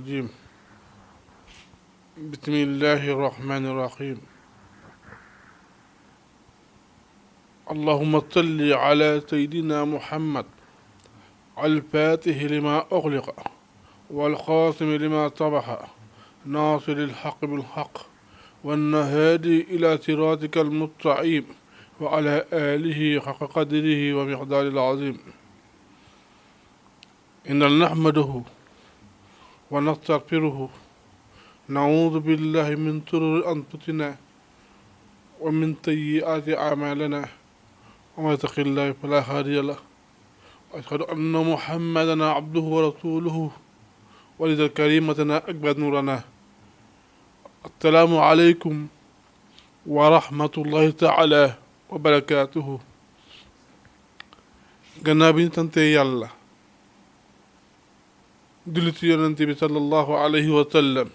الرجيم بسم الله الرحمن الرحيم اللهم صل على سيدنا محمد الفاتح لما أغلق والخاتم لما سبق ناصر الحق بالحق والنهادي إلى صراطك المستقيم وعلى آله حق قدره ومقدار العظيم إن نحمده ونستغفره نعوذ بالله من شرور أنفسنا ومن سيئات أعمالنا ومن يتق الله فلا هادي له وأشهد أن محمدا عبده ورسوله ولذا كريمتنا أكبر نورنا السلام عليكم ورحمة الله تعالى وبركاته gannaaw bi ñu santee yàlla julli ci yonent bi sallallahu alayhi wa sallam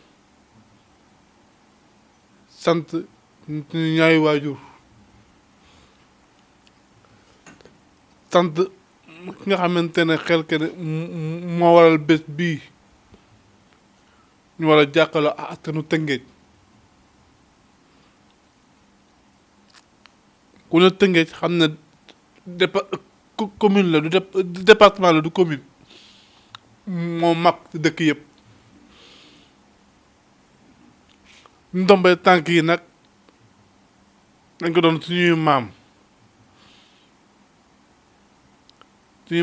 sant ñu ñaari waajur sant ki nga xamante ne xel ke ne moo waral bés bii ñu war a jàkkaloo ak askanu Tëngéej ku ne Tëngéej xam ne commune la du département la du commune moo mag ci dëkk yëpp ndombay tànk yi nag dañ ko doon suñuy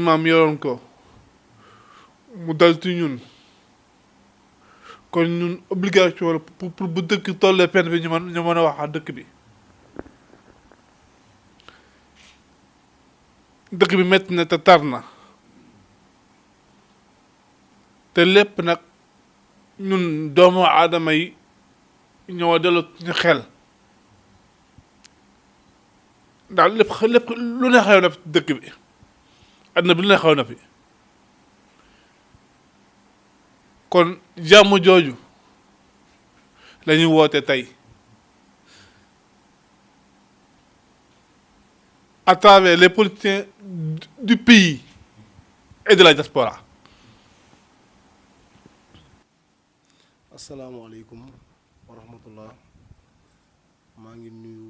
maam yoroon ko mu dal ci ñun kon ñun obligation la pour bu dëkk tollee pen bi ñu mën a wax a dëkk bi metti na te tar na te lépp nag ñun doomu aadama yi ñoo delloo ñu xel ndax lépp lu ne xew na fi dëkk bi àdduna bi lu ne xew na fi kon jàmm jooju la ñuy woote tey à travers les politiciens du pays et de la diaspora. asalaamaaleykum wa rahmatullah maa ngi nuyu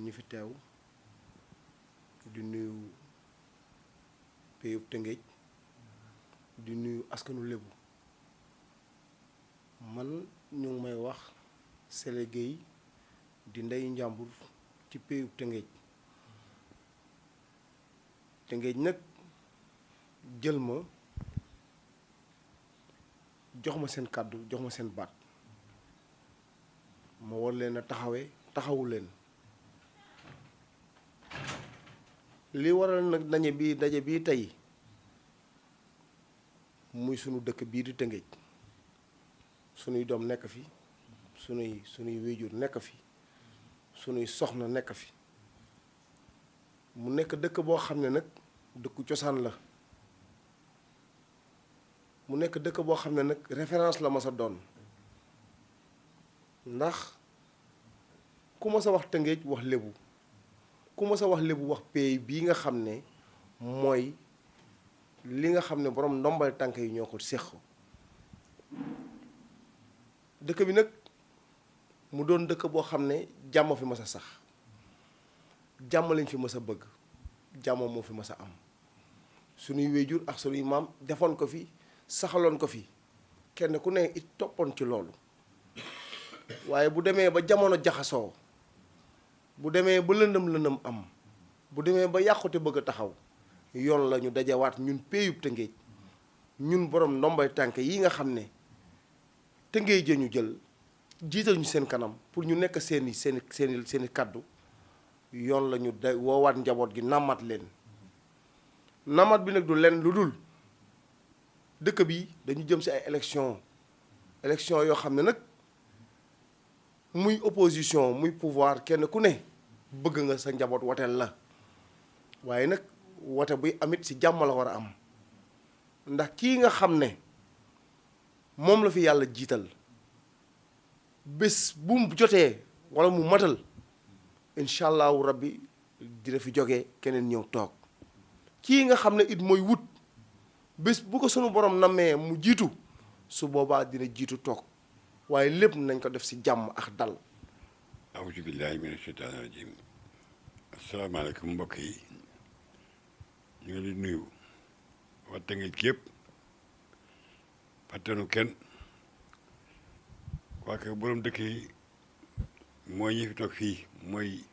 ñi fi teew di nuyu péyub Tëngéej di nuyu askanu lébu man ñu ngi may wax Sélé Gueye di ndey njàmbur ci péyub Tëngéej nag jël ma jox ma seen kàddu jox ma seen baat ma war leen a taxawu leen li waral nag daje bii tey muy sunu dëkk bii di Tëngéej sunuy doom nekk fi sunuy wéjur nekk fi sunuy soxna nekk fi mu nekk dëkk boo xam ne nag dëkku cosaan la mu nekk dëkk boo xam ne nag référence la ma sa doon ndax ku ma sa wax Tëngéej wax lébu ku ma sa wax lébu wax pays bii nga xam ne mooy li nga xam ne borom ndombal tànk yi ñoo ko séq dëkk bi nag mu doon dëkk boo xam ne jàmm fi mas a sax jàmm lañ fi mas a bëgg jàmm moo fi mas a am suñuy wéjur ak suñuy maam defoon ko fi saxaloon ko fi kenn ku ne it toppoon ci loolu waaye bu demee ba jamono jaxasoo bu demee ba lëndëm am bu demee ba yàqute bëgg a taxaw yoon la ñu dajawaat ñun péeyub Tëngéej ñun borom ndombay tànk yi nga xam ne Tëngéej ñu jël jiital ñu seen kanam pour ñu nekk seeni kàddu yoon la ñu woowaat njaboot gi nàmmat leen nàmmat bi nag du leen lu dul dëkk bi dañu jëm ci ay élection yoo xam ne nag muy opposition muy pouvoir kenn ku ne bëgg nga sa njaboot woteel la waaye nag wote buy amit ci jàmm la war a am ndax kii nga xam ne moom la fi yàlla jiital bés bu mu jotee walla mu matal incha allahu rabbi dina fi jógee keneen ñëw toog kii nga xam ne it mooy wut bés bu ko sunu borom namee mu jiitu su boobaa dina jiitu toog waaye lépp nañ ko def si jàmm ak dal. awuzu billaahi mina sheytaani rajiim. asalaamaaleykum mbokk yi ñu ngi leen di nuyu waa Tëngéej gépp fàttanu kenn waa kër borom dëkk yi mooy ñi fi toog fii mooy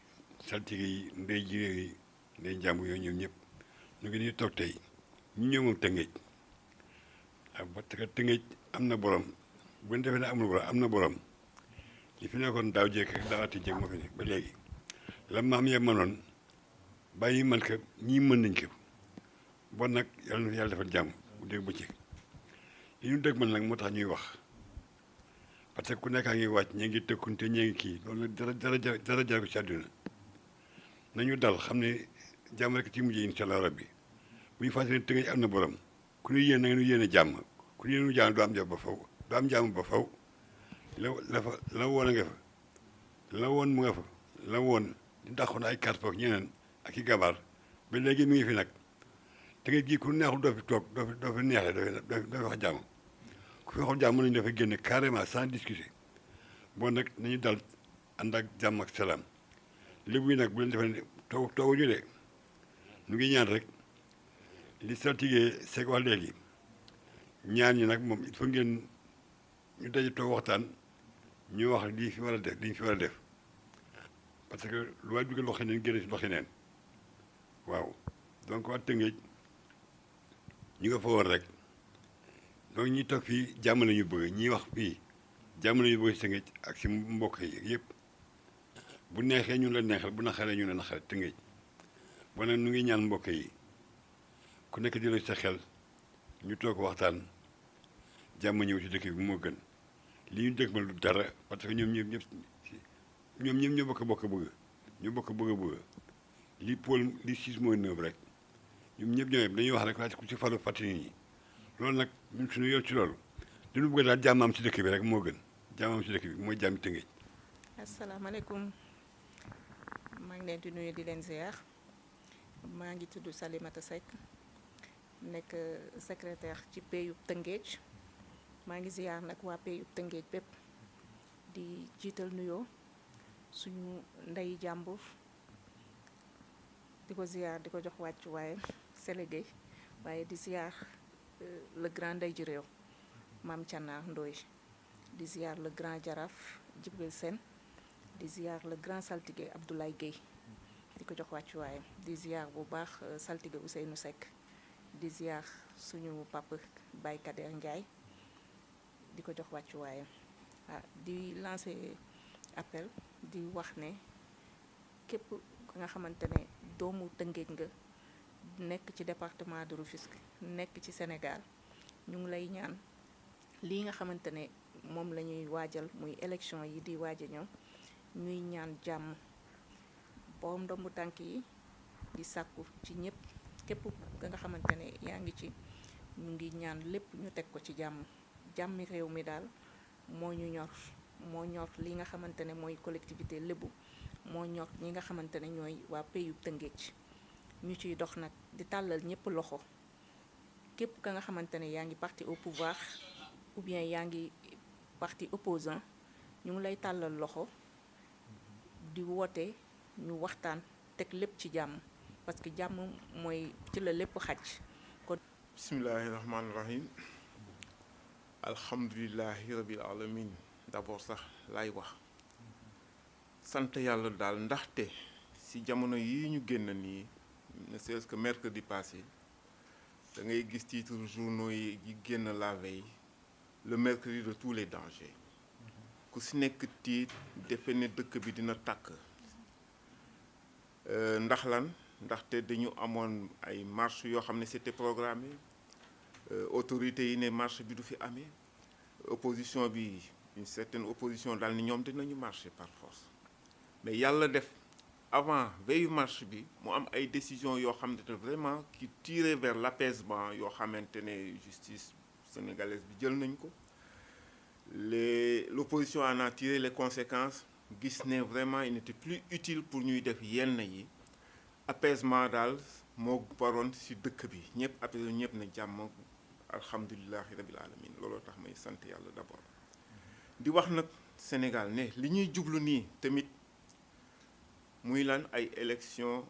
saltige yi ndey jiréew yi ndey njàmbu yooyu ñoom ñëpp ñu ngi nii toog tey ñu ñëw moom Tëngéej parce que Tëngéej am na borom bu ñu defee ne amul borom am na borom ñi fi nekkoon daaw jékk ak dawaati jékk moo fi nekk ba léegi la maam ya mënoon bàyyi man ko ñii mën nañ ko bon nag yàlla na yàlla defal jàmm bu dégg bëccëg li ñu dëgg man nag moo tax ñuy wax parce que ku nekkaa ngi wàcc ñee ngi tëkkunte ñee ngi kii loolu dara jar ko ci àdduna nañu dal xam ne jàmm rek ci mujjee incha allah rabbi bu ñu fàttali ne Tëngéej am na borom ku ñu yéen na ngeen yéene jàmm ku ñu yéene jàmm du am jàmm ba faw du am jàmm ba faw la woon a nga fa la woon mu nga fa la woon di dàqoon ay carte foog ñeneen ak i gabaar ba léegi mi ngi fi nag Tëngéej gii ku neexul doo fi toog doo fi neexee doo fi wax jàmm ku fi waxul jàmm mën nañu dafa génne carrément sans discuter bon nag nañu dal ànd ak jàmm ak salaam lébu yi nag bu leen defee ne toogu ñu de ñu ngi ñaan rek li saltigee seeg wax léegi ñaan ñi nag moom il faut ngeen ñu daje toog waxtaan ñu wax lii fi war a def li ñu fi war a def parce que lu waay dugal loxo neen génne si loxo neen waaw donc waa Tëngéej ñu nga fa woon rek donc ñi toog fii jàmm la ñu bëgg ñi wax fii jàmm la ñu bëgg si Tëngéej ak si mbokk yi yëpp bu neexee ñu la neexal bu naqaree ñu la naqaree Tëngéej bon nag ñu ngi ñaan mbokk yi ku nekk di la sa xel ñu toog waxtaan jàmm ñëw ci dëkk bi moo gën li ñu dëkk ma lu dara parce que ñoom ñëpp ñoo bokk bëgg ñu bokk bëgg li pôle li 6 mooy 9 rek ñoom ñëpp ñoo dañuy wax rek waaye ku ci falu fàttali nit ñi loolu nag ñun suñu yoon ci loolu li ñu bëgg daal jàmm am ci dëkk bi rek moo gën jàmm am ci dëkk bi mooy jàmmi Tëngéej. asalaamaaleykum maa ngi leen di nuyu di leen ziar maa ngi tudd Salimata Seck nekk secrétaire ci PAYUB Tëngéej maa ngi ziar nag waa PAYUB Tëngéej bépp di jiital nuyoo suñu ndey jàmbur di ko ziar di ko jox wàccu waaye Sélégué waaye di ziar le grand ndey ji réew maam Cannar Ndoye di ziar le grand jaraaf Djibril Sène di ziar le grand saltige Abdoulaye Guèye di ko jox wàccu waaye di ziar bu baax saltige Ousseynou Seck di ziar suñu papa Baye Kader Ndiaye di ko jox wàccu waaye di lancer appel di wax ne képp nga xamante ne doomu Tëngéej nga nekk ci département de Rufisque nekk ci Sénégal ñu ngi lay ñaan lii nga xamante ne moom la ñuy waajal muy élection yi di waaja ñëw ñuy ñaan jàmm borom ndombu tànk yi di sàkku ci ñëpp képp nga xamante ne yaa ngi ci ñu ngi ñaan lépp ñu teg ko ci jàmmi réew mi daal moo ñu ñor moo ñor li nga xamante ne mooy collectivité lébu moo ñor ñi nga xamante ne ñooy waa PAYUB Tëngéej ñu ciy dox nag di tàllal ñëpp loxo képp ka nga xamante ne yaa ngi parti au pouvoir ou bien yaa ngi parti opposant ñu ngi lay tàllal loxo di woote ñu waxtaan teg lépp ci jàmm parce que jàmm mooy ci la lépp xaj kon bismillahi rahmaani rahim alhamdulilahi rabil alamin d'abord sax laay wax sant yàlla daal ndaxte si jamono yi ñu génn nii ne serait-ce que mercredi passé da ngay gis titre journaux yi génn la veille le mercredi de tous les dangers ku si nekk tiit defe ne dëkk bi dina tàkk ndax lan ndaxte dañu amoon ay marche yoo xam ne c'était programmé autorités yi ne marche bi du fi amee opposition bi une certaine opposition daal ni ñoom dinañu marcher par force mais yàlla def avant veille marche bi mu am ay décisions yoo xamante ne vraiment qui tiraient vers l'apaisement yoo xamante ne justice sénégalaise bi jël nañ ko l'opposition en a tiré les conséquences gis ne vraiment il n'était plus utile pour ñuy def yenn yi apaisement daal moo waroon ci dëkk bi ñëpp apaisé ñëpp ne jàmm alhamdulilahi rabil alamin looloo tax may sant yàlla d'abord di wax nag Sénégal ne li ñuy jublu nii tamit muy lan ay élection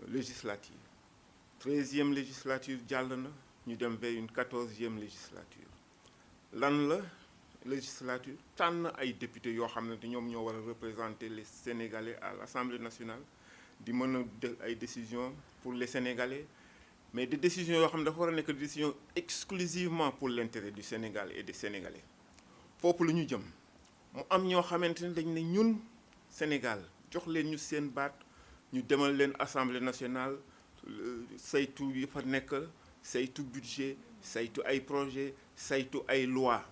législative 13e législature jàll na ñu dem vers une 14e législature lan la législature tànn ay députés yoo xam ne ñoom ñoo war a représenter les Sénégalais à l'Assemblée nationale di mën a jël ay décisions pour les Sénégalais mais des décisions yoo xam ne dafa war a nekk des décisions exclusivement pour l'intérêt du Sénégal et des Sénégalais foofu lu ñu jëm mu am ñoo xamante ne dañ ne ñun Sénégal jox leen ñu seen baat ñu demal leen Assemblée nationale saytu yi fa nekk saytu budget saytu ay projet saytu ay loi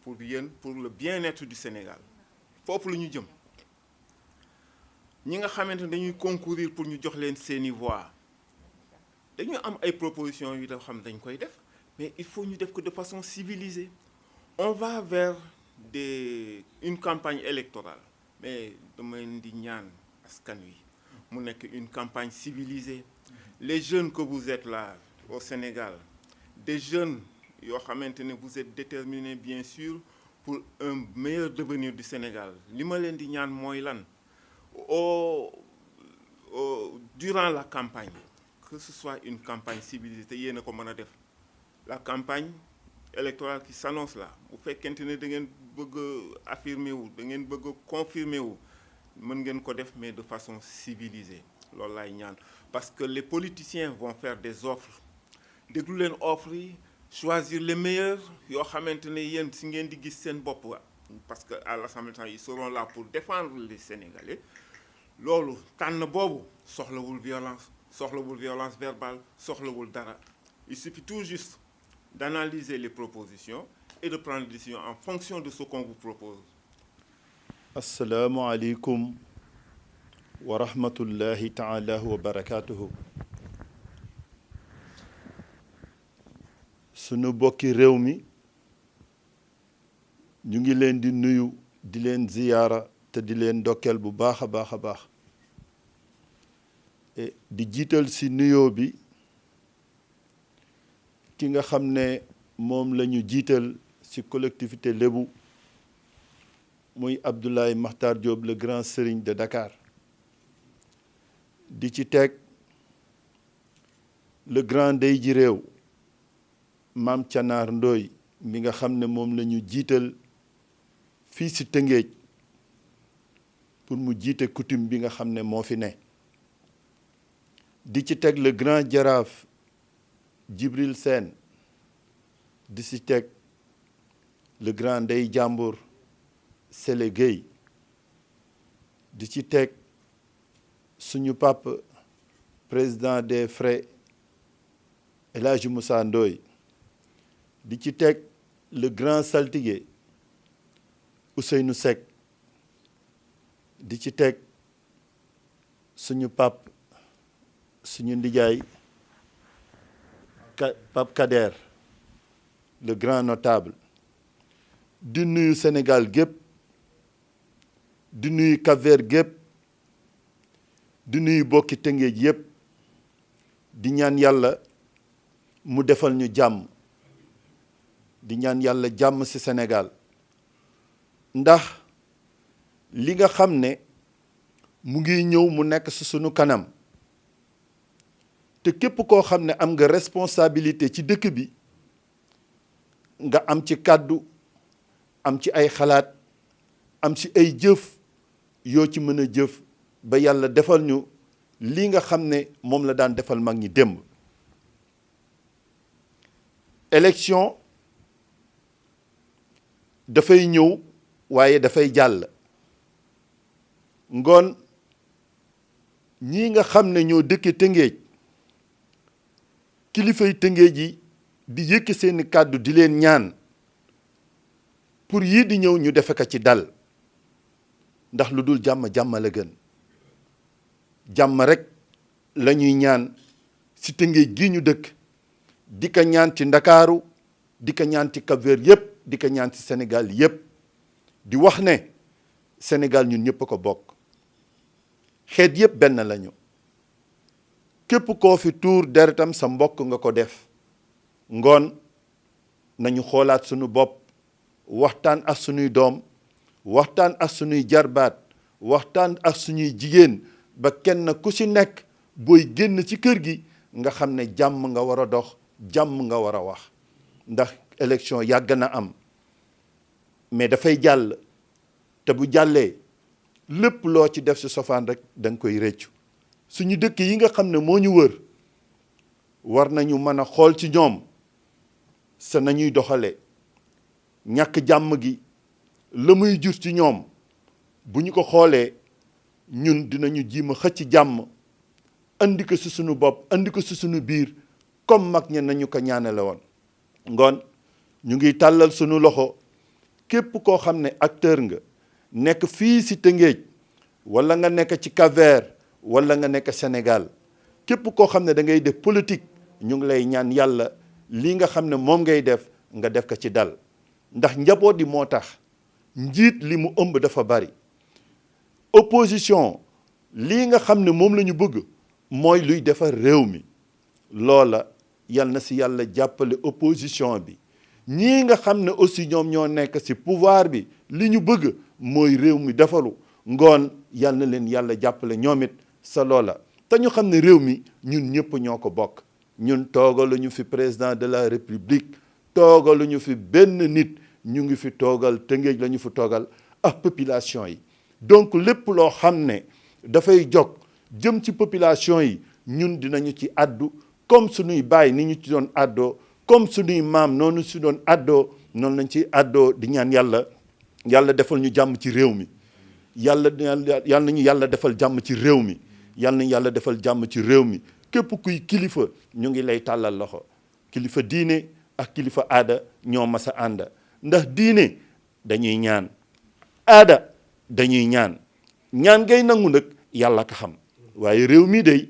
pour le bien-être du Sénégal foofu lu ñu jëm ñi nga xamante ne dañuy concourir pour ñu jox leen seeni voix dañu am ay propositions yu dafa xam dañ koy def mais il faut ñu def ko de façon civilisée on va vers une campagne électorale mais dama leen di ñaan askan wi mu nekk une campagne civilisée les jeunes que vous êtes là au Sénégal des jeunes yoo xamante ne vous êtes déterminés bien sûr pour un meilleur devenir du Sénégal li ma leen di ñaan mooy lan durant la campagne que ce soit une campagne civilisée te yéen a ko mën a def la campagne électorale qui s'annonce là bu fekkente ne da ngeen bëgg a affirmer wu da ngeen bëgg a confirmer wu mën ngeen ko def mais de façon civilisée loolu laay ñaan parce que les politiciens vont faire des offres déglu leen offres yi choisir les meilleurs yoo xamante ne yéen si ngeen di gis seen bopp parce que à l'Assemblée nationale ils seront là pour défendre les Sénégalais loolu tànn boobu soxlawul violence verbale soxlawul dara il suffit tout juste d'analyser les propositions et de prendre des décisions en fonction de ce qu'on vous propose. Assalamu alaikum wa rahmatullahi ta'ala wa barakatuhu. Sunu bokki réew mi ñu ngi leen di nuyu di leen ziyaara te di leen ndokkeel bu baax a baax a baax di jiital ci nuyoo bi ki nga xam ne moom la ñu jiital ci collectivité lébu muy Abdoulaye Makhtar Diop le grand serigne de Dakar di ci teg le grand ndey ji réew Mame Thianar Ndoye mi nga xam ne moom la ñu jiital fii ci Tëngéej pour mu jiite coutume bi nga xam ne moo fi ne di ci teg le grand jaraaf Djibril Sène di ci teg le grand ndey jàmbur Sele Gueye di ci teg suñu pape président des frais El Hadji Moussa Ndoye di ci teg le grand saltigué Ousseynou Seck di ci teg suñu pape suñu ndijaay Pape Kader le grand notable di nuyu Sénégal gépp di nuyu Cap-Vert gépp di nuyu bokki Tëngéej yépp di ñaan yàlla mu defal ñu jàmm di ñaan yàlla jàmm ci Sénégal ndax li nga xam ne mu ngi ñëw mu nekk ci sunu kanam te képp koo xam ne am nga responsabilité ci dëkk bi nga am ci kàddu am ci ay xalaat am ci ay jëf yoo ci mën a jëf ba yàlla defal ñu li nga xam ne moom la daan defal mag ñi démb élection dafay ñëw waaye dafay jàll ngoon ñii nga xam ne ñoo dëkke Tëngéej kilifay Tëngéej yi di yëkki seeni kàddu di leen ñaan pour yii di ñëw ñu defe ko ci dal ndax lu dul jàmm jàmm la gën jàmm rek la ñuy ñaan ci Tëngéej gi ñu dëkk di ko ñaan ci Ndakaaru di ko ñaan ci Cap-Vert yépp di ko ñaan ci Sénégal yépp di wax ne Sénégal ñun ñëpp a ko bokk xeet yépp benn lañu képp koo fi tuur deretam sa mbokk nga ko def ngoon nañu xoolaat suñu bopp waxtaan ak suñuy doom waxtaan ak suñuy jarbaat waxtaan ak suñuy jigéen ba kenn ku ci nekk booy génn ci kër gi nga xam ne jàmm nga war a dox jàmm nga war a wax ndax élection yàgg na am mais dafay jàll te bu jàllee lépp loo ci def ci sofaan rek da nga koy rëccu suñu dëkk yi nga xam ne moo ñu wër war nañu mën a xool ci ñoom sa nañuy doxale ñàkk jàmm gi la muy jur ci ñoom bu ñu ko xoolee ñun dinañu jiima xëcc jàmm andi ko ci suñu bopp andi ko ci suñu biir comme mag ña nañu ko ñaanale woon ngoon ñu ngi tàllal suñu loxo képp koo xam ne acteur nga nekk fii ci Tëngéej wala nga nekk ci Cap-Vert wala nga nekk Sénégal képp koo xam ne da ngay def politique ñu ngi lay ñaan yàlla lii nga xam ne moom ngay def nga def ko ci dal ndax njaboot yi moo tax njiit li mu ëmb dafa bari opposition lii nga xam ne moom la ñu bëgg mooy luy defar réew mi loola yal na si yàlla jàppale opposition bi ñii nga xam ne aussi ñoom ñoo nekk ci pouvoir bi li ñu bëgg mooy réew mi defaru ngoon yal na leen yàlla jàppale ñoom it sa loola te ñu xam ne réew mi ñun ñëpp ñoo ko bokk ñun toogaluñu fi président de la république toogaluñu fi benn nit ñu ngi fi toogal Tëngéej la ñu fi toogal ak population yi donc lépp loo xam ne dafay jóg jëm ci population yi ñun dinañu ci addu comme suñuy baay ni ñu ci doon addoo comme suñuy maam noonu si doon addoo noonu lañ ci addoo di ñaan yàlla defal ñu jàmm ci réew mi yàlla nañu yàlla defal jàmm ci réew mi yàlla nañu yàlla defal jàmm ci réew mi képp kuy kilifa ñu ngi lay tàllal loxo kilifa diine ak kilifa aada ñoo mas a ànd ndax diine dañuy ñaan aada dañuy ñaan ngay nangu nag yàlla ka xam waaye réew mi day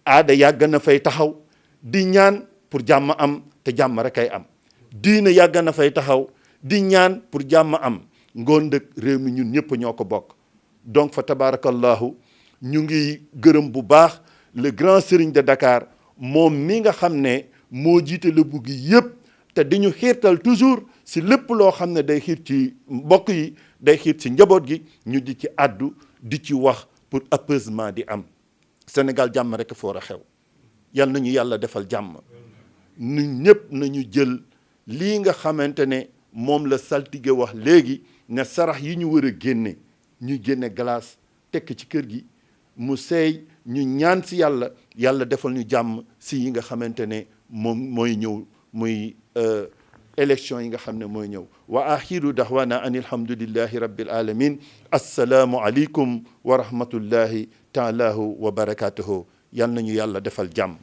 aada yàgg na fay taxaw di ñaan pour jàmm am te jàmm rek ay am diine yàgg na fay taxaw di ñaan pour jàmm am ngoon dëkk réew mi ñun ñëpp ñoo ko bokk donc fa tabarakallahu ñu ngi gërëm bu baax le grand serigne de Dakar moom mi nga xam ne moo jiite la buggi yëpp te di ñu xiirtal toujours si lépp loo xam ne day xiir ci mbokk yi day xiir ci njaboot gi ñu di ci addu di ci wax pour apaisement di am Sénégal jàmm rek foor a xew yal nañu yàlla defal jàmm ñun ñëpp nañu jël lii nga xamante ne moom la saltige wax léegi ne sarax yi ñu war a génne ñu génne glace tekk ci kër gi mu seey ñu ñaan si yàlla defal ñu jàmm si yi nga xamante ne moom mooy ñëw muy élection yi nga xam ne mooy ñëw wa axiru daxwana an alhamdulillahi rabbil alamin assalaamu aleykum wa rahmatullahi taalaahu wa barakatuhu yal nañu yàlla defal jàmm